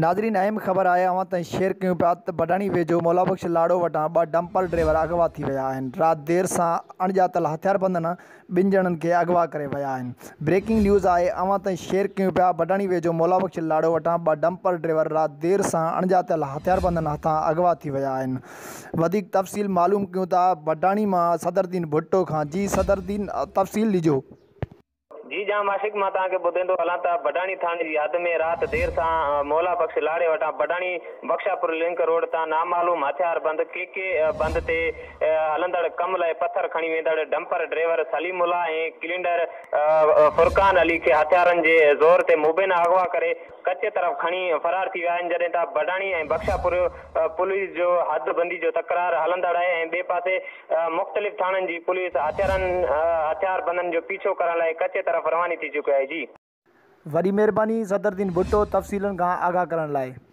ناظرين اهم خبر آهي اوهان تائين شيئر ڪيون پيا ته بڊاڻي ويجهو مولا بخش لاڙو وٽان ٻه ڊمپر ڊرائيور اغوا ٿي ويا آهن رات دير سان اڻڄاتل هٿياربندن ٻن ڄڻن کي اغوا ڪري ويا آهن بريڪنگ نيوز آهي اوهان تائين شيئر ڪيون پيا بڊاڻي ويجهو مولا بخش لاڙو وٽان ٻه ڊمپر ڊرائيور رات دير سان اڻڄاتل هٿياربندن هٿان اغوا ٿي ويا آهن وڌيڪ تفصيل معلوم ڪيون ٿا بڊاڻي مان صدرالدين ڀٽو کان جي صدرالدين تفصيل ڏجو. جي ڄام عاشق مان توهان کي ٻڌائيندو هلان ته بڊاڻي ٿاڻي جي حد ۾ رات دير سان مولا بخش لاڙي وٽان بڊاڻي بخشاپور لنڪ روڊ تان نامعلوم هٿياربند ڪي ڪي بند تي هلندڙ ڪم لاء پٿر کڻي ويندڙ ڊمپر ڊريور سليم الله ۽ ڪلينڊر فرقان علي کي هٿيارن جي زور تي مبينا اغوا ڪري ڪچي طرف کڻي فرار ٿي ويا آهن جڏهن ته بڊاڻي ۽ بخشاپور پوليس جو حد بندي جو تڪرار هلندڙ آهي ۽ ٻئي پاسي مختلف ٿاڻن جي پوليس هٿيارن هٿياربندن جو پيڇو ڪرڻ لاء ڪچي طرف رواني ٿي چڪي آهي جي. وڏي مهرباني صدرالدين ڀٽو تفصيلن کان آگاهه ڪرڻ لاء.